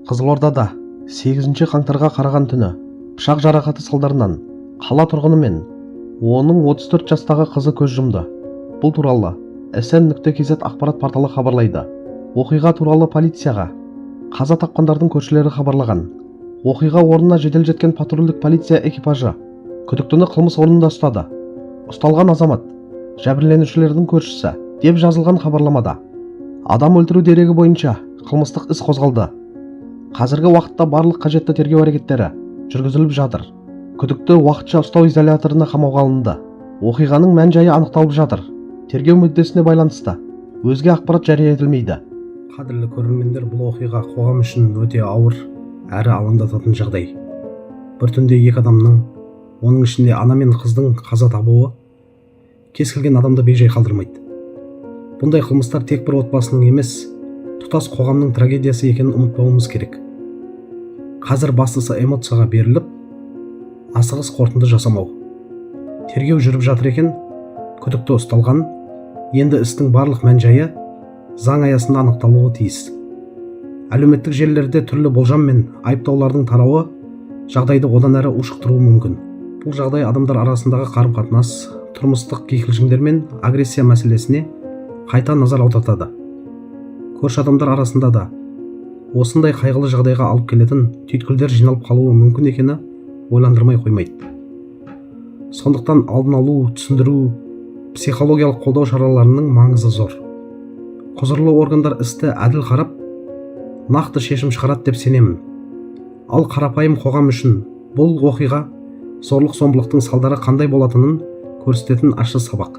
Қызылордада 8 қаңтарға қараған түні пышақ жарақаты салдарынан қала тұрғыны мен оның 34 жастағы қызы көз жұмды. Бұл туралы sn.kz ақпарат порталы хабарлайды. Оқиға туралы полицияға қаза тапқандардың көршілері хабарлаған. Оқиға орнына жедел жеткен патрульдік полиция экипажы күдіктіні қылмыс орнында ұстады. Ұсталған азамат – жәбірленушілердің көршісі, деп жазылған хабарламада. Адам өлтіру дерегі бойынша қылмыстық іс қозғалды. Қазіргі уақытта барлық қажетті тергеу әрекеттері жүргізіліп жатыр. Күдікті уақытша ұстау изоляторына қамауға алынды. Оқиғаның мән-жайы анықталып жатыр. Тергеу мүддесіне байланысты өзге ақпарат жария етілмейді. Қадірлі көрермендер, бұл оқиға қоғам үшін өте ауыр әрі алаңдататын жағдай. Бір түнде екі адамның, оның ішінде ана мен қыздың қаза табуы кез келген адамды бейжай қалдырмайды. Бұндай қылмыстар тек бір отбасының емес, тұтас қоғамның трагедиясы екенін ұмытпауымыз керек. Қазір бастысы эмоцияға беріліп, асығыс қорытынды жасамау. Тергеу жүріп жатыр екен, күдікті ұсталған. Енді істің барлық мән-жайы заң аясында анықталуы тиіс. Әлеуметтік желілерде түрлі болжам мен айыптаулардың тарауы жағдайды одан әрі ушықтыруы мүмкін. Бұл жағдай адамдар арасындағы қарым-қатынас, тұрмыстық кикілжіңдер мен агрессия мәселесіне қайта назар аудартады. Көрші адамдар арасында да осындай қайғылы жағдайға алып келетін түйткілдер жиналып қалуы мүмкін екені ойландырмай қоймайды. Сондықтан алдын алу, түсіндіру, психологиялық қолдау шараларының маңызы зор. Құзырлы органдар істі әділ қарап, нақты шешім шығарады деп сенемін. Ал қарапайым қоғам үшін бұл оқиға зорлық зомбылықтың салдары қандай болатынын көрсететін ащы сабақ.